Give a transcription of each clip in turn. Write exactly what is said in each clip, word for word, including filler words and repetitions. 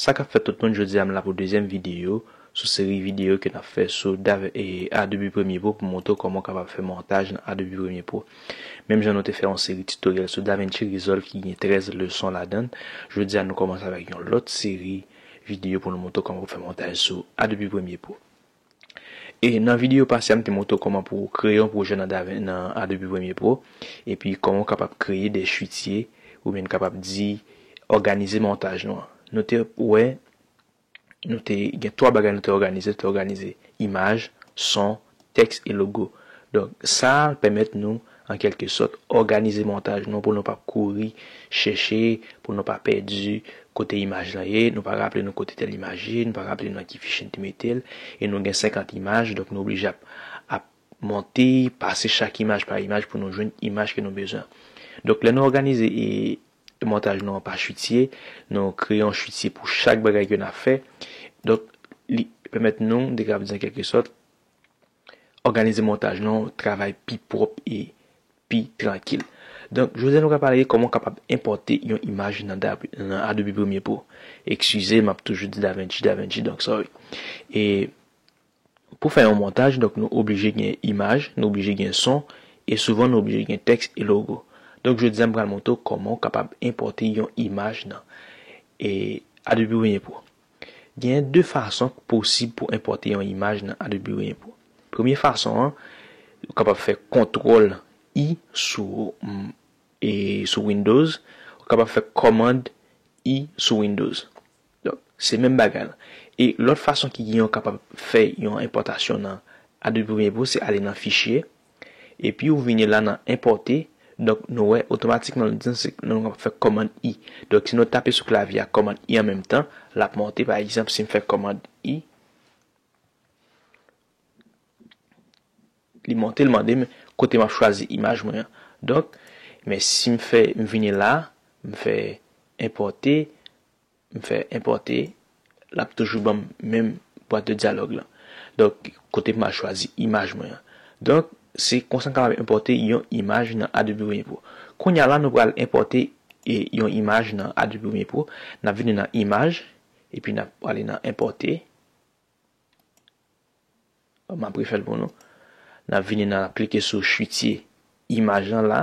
Sa k ap fèt tout moun, jodi a m la pou dezyèm videyo sou seri videyo ke n ap fè sou Dave- e, Adobe Premiere Pro pou montre w kòman w kapab fè montaj nan Adobe Premiere Pro. Menm jan nou te fè yon seri tutorial sou DaVinci Resolve ki gen trèz leson ladan l, jodi a nou kòmanse avèk yon lòt seri videyo pou nou montre w kòman pou fè montaj sou Adobe Premiere Pro. E nan videyo pase a, m te montre w kòman pou w kreye yon pwojè nan Dave- nan Adobe Premiere Pro, epi kòman w kapab kreye de fichye, oubyen n kapab di òganize montaj nou an. Nou te wè, nou te gen twa bagay nou te òganize, nou te òganize imaj, son, tèks e logo. Donk, sa pèmèt nou, an kèlke sòt, òganize montaj nou pou nou pa kouri chèche, pou nou pa pèdi kote imaj lan ye, nou pa raple nou kote tèl imaj ye, nou pa raple nou nan ki fichye n te mete l, e nou gen senkant imaj, donk nou oblije ap, ap monte, pase chak imaj pa imaj pou nou jwenn imaj ke nou bezwen. Donk, lè nou òganize e montaj nou an pa fichye, nou kreye yon fichye pou chak bagay ke n ap fè. Donk, li pèmèt nou, m te kapab di an kèlke sòt, òganize montaj nou an, travay pi pwòp e pi trankil. Donk, jodi a nou ka pale de kòman w kapab enpòte yon imaj nan, Da- nan Adobe Premiere Pro. Eskize, m ap toujou di DaVinci, DaVinci, donk sorry. E pou fè yon montaj, donk nou oblije gen imaj, nou oblije gen son, e souvan nou oblije gen tèks e logo. Donk, jodi a m pral montre w kòman w kapab enpòte yon imaj nan e Adobe Premiere Pro. Gen de fason k posib pou enpòte yon imaj nan Adobe Premiere Pro. Premye fason an, ou kapab fè kontwòl I sou, e, sou Windows, ou kapab fè kòmand I sou Windows. Donk, se menm bagay la. E lòt fason ki gen, ou kapab fè yon enpòtasyon nan Adobe Premiere Pro, se ale nan fichye, epi ou vini la nan enpòte. Donk, nou wè otomatikman li di nou se nou kapab fè kòmand I. Donk, si nou tape sou klavye a kòmand I an menm tan, l ap monte, pa egzanp, si m fè kòmand I, li monte, l mande m kote m ap chwazi imaj mwen an. Donk, men si m fè, m vini la, m fè enpòte, m fè enpòte, l ap toujou ban m menm bwat de dyalòg lan. Donk, kote pou m al chwazi imaj mwen an. Donk, se konsa m kapab enpòte yon imaj nan Adobe Premiere Pro. Kounye a la, nou pral enpòte, e, yon imaj nan Adobe Premiere Pro. N ap vini nan imaj, epi n ap prale nan enpòte. M ap refè l pou nou. N ap vini nan, n ap klike sou fichye imaj lan la.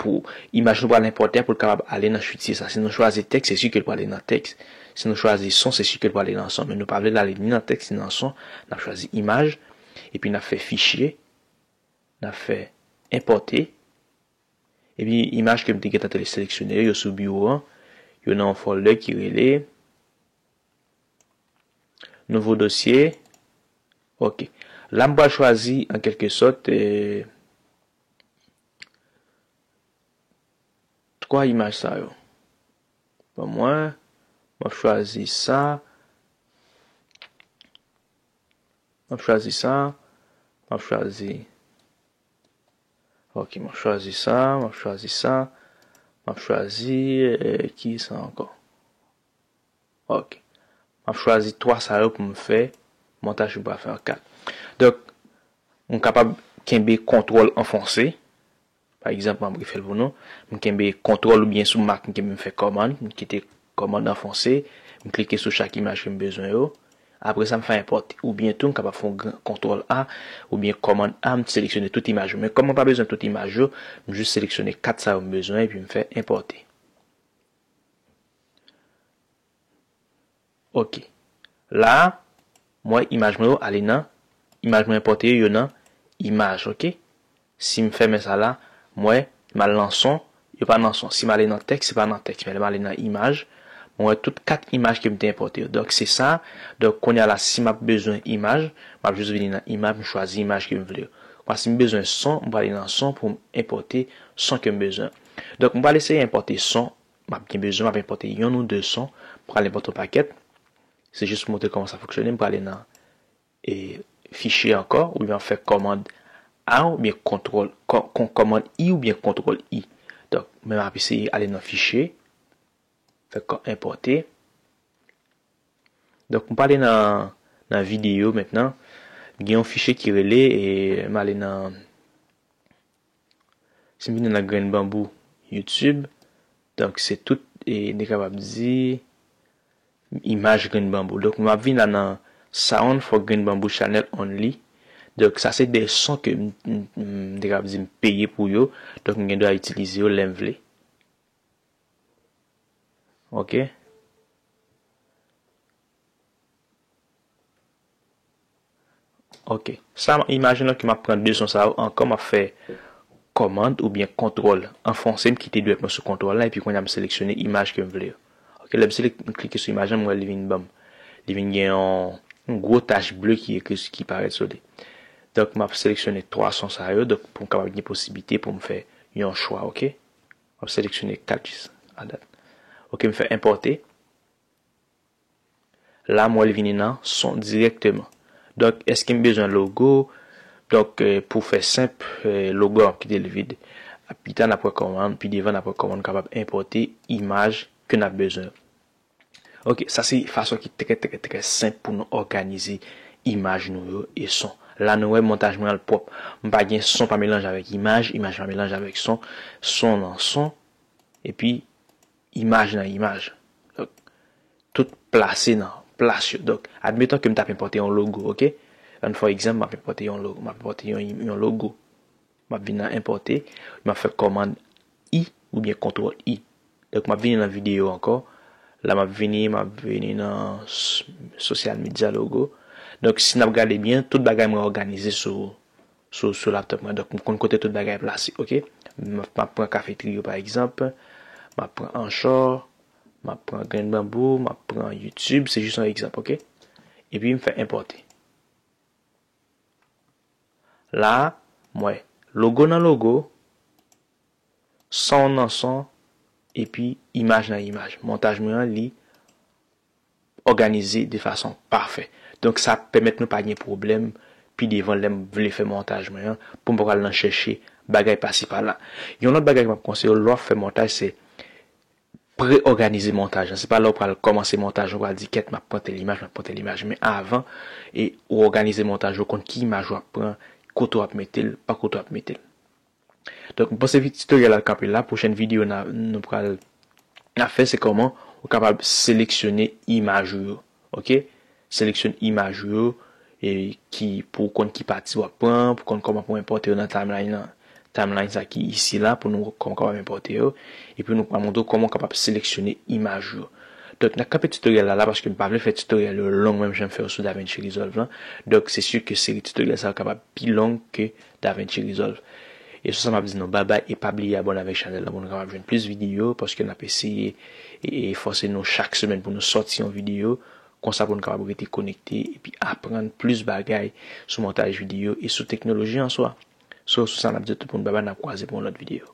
Pou imaj nou pral enpòte a, pou l kapab ale nan fichye sa. Si nou chwazi tèks, se si ke l prale nan tèks. Si nou chwazi son, se si ke l prale nan son. Men nou pa vle l ale ni nan tèks, ni nan son. N ap chwazi imaj, epi n ap fè fichye. N ap fè enpòte. Epi imaj ke m te gentan te seleksyone yo, yo sou biwo an. Yo nan yon folder ki rele Nouvo dosye. Ok. La, m pral chwazi, an kèlke sòt, e, twa imaj sa yo. Ban mwen, m ap chwazi sa. M ap chwazi sa. M ap chwazi. Ok, m ap chwazi sa, m ap chwazi sa. M ap chwazi, e, ki sa ankò? Ok. M ap chwazi twa sa yo pou m fè montaj m pral fè an kat. Donk, m kapab kenbe kontwòl anfonse. Pa egzanp, m ap refè l pou nou. M kenbe kontwòl oubyen sou Mac, m kenbe m fè kòmand, m kite kòmand anfonse, m klike sou chak imaj ke m bezwen yo. Apre sa, m fè enpòte. Oubyen tou, m kapab fè yon gran kontwòl A, oubyen kòmand A, m seleksyone tout imaj yo. Men kòm mwen pa bezwen tout imaj yo, m jis seleksyone kat sa yo m bezwen, epi m fè enpòte. Ok. La, m wè imaj mwen yo ale nan, imaj mwen enpòte yo, yo nan imaj, ok? Si m fèmen sa la, m wè m al nan son, yo pa nan son. Si m ale nan tèks, se pa nan tèks. Men lè m ale nan imaj, m wè tout kat imaj ke m te enpòte yo. Donk, se sa. Donk, kounye a la, si m ap bezwen imaj, m ap jis vini nan imaj, m chwazi imaj ke m vle yo. Kwa, si m bezwen son, m prale nan son pou m enpòte son ke m bezwen. Donk, m pral eseye enpòte son. M ap gen bezwen, m ap enpòte yonn ou de son, m pral enpòte yon pakèt. Se jis pou montre kòman sa fonksyone, m prale nan, e, fichye ankò, oubyen m ap fè kòmand A oubyen kontwòl, kò-, kò-, kòmand I oubyen kontwòl I. Donk, men m ap eseye ale nan fichye, fè kò-, enpòte. Donk, m prale nan, nan videyo mentnan. M gen yon fichye ki rele, e, m ale nan Si m vini nan grenn banbou YouTube, donk se tout, e, nou kapab di, Imaj grenn banbou. Donk, m ap vin la nan Sound for Green Bamboo Channel Only. Donk, sa se de son ke m, m, m te kab di m peye pou yo. Donk, m gen dwa itilize yo lè m vle. Ok. Ok. Sa, imajine ke m ap pran de son sa yo ankò, m ap fè kòmand oubyen kontwòl. An franse, m kite dwèt mwen sou kontwòl la, epi kounye a m seleksyone imaj ke m vle yo. Ok, lè m selek-, m klike sou imaj la, m wè li vin ban m. Li vin gen yon, yon gwo tach ble ki ekri, ki parèt sou li. Donk, m ap seleksyone twa son sa yo, donk, pou m kapab gen posiblite pou m fè yon chwa, ok? M ap seleksyone kat jis a dat. Ok, m fè enpòte. La, m wè l vini nan son dirèkteman. Donk, èske m bezwen logo? Donk, eh, pou fè senp, eh, logo a, m ap kite l vid. Pita, n ap wè kòman, pi devan, n ap wè kòman n kapab enpòte imaj ke n ap bezwen. Ok, sa se fason ki trè, trè, trè senp pou nou òganize imaj nou yo e son. La, nou wè montaj mwen an l pwòp. M pa gen son pa melanje avèk imaj, imaj pa melanje avèk son, son nan son, epi imaj nan imaj. Donk, tout plase nan plas yo. Donk, admeton ke m t ap enpòte yon logo, ok? Ann fè egzanp, m ap enpòte yon logo, m ap enpòte yon, yon logo. M ap vin nan enpòte, m ap fè kòmand I oubyen kontwòl I. Donk, m ap vini nan videyo ankò. La, m ap vini, m ap vini nan s-, sosyal medya logo. Donk, si n ap gade byen, tout bagay mwen òganize sou, sou, sou laptop mwen. Donk, m konn kote tout bagay plase, ok? M ap, m ap pran Café Trio, pa egzanp. M ap pran Anchor. M ap pran Grenn Banbou. M ap pran YouTube. Se jis yon egzanp, ok? Epi, m fè enpòte. La, m wè logo nan logo, son nan son, epi imaj nan imaj. Montaj mwen an, li òganize de fason pafè. Donk, sa ap pèmèt nou pa gen pwoblèm pi devan lè m vle fè montaj mwen an, pou m pa pral nan chèche bagay pasi pala. Yon lòt bagay ke m ap konseye w lè w ap fè montaj, se pre-òganize montaj lan. Se pa lè w pral kòmanse montaj, ou pral di, "Kèt, m ap pran tèl imaj, m ap pran tèl imaj." Men avan, e, ou òganize montaj, ou konn ki imaj w ap pran, kote w ap mete l, pa kote w ap mete l. Donk, m panse vi-, titoryèl la kanpe la. Pwochèn videyo n a, nou pral, n a fè, se kòman ou kapab seleksyone imaj ou yo. Ok? Seleksyone imaj ou yo, e ki, pou w konn ki pati w ap pran, pou w konn kòman pou w enpòte yo nan timeline lan. Timeline sa ki isi la, pou nou wè kòman w kapab enpòte yo. Epi nou pral montre w kòman w kapab seleksyone imaj ou yo. Donk, n a kanpe titoryèl la la, paske m pa vle fè titoryèl yo long, menm jan m fè yo sou DaVinci Resolve lan. Donk, se si ke seri titoryèl sa yo kapab pi long ke DaVinci Resolve. E sou sa, m ap di nou babay e pa bliye abòne avèk chanèl la pou nou kapab jwenn plis videyo, paske n ap eseye e, e fòse nou chak semèn pou nou sòti yon videyo, konsa pou nou kapab rete konekte epi aprann plis bagay sou montaj videyo e sou teknoloji an swa. So, sou sa, n ap di tout moun babay, n ap kwaze pou yon lòt videyo.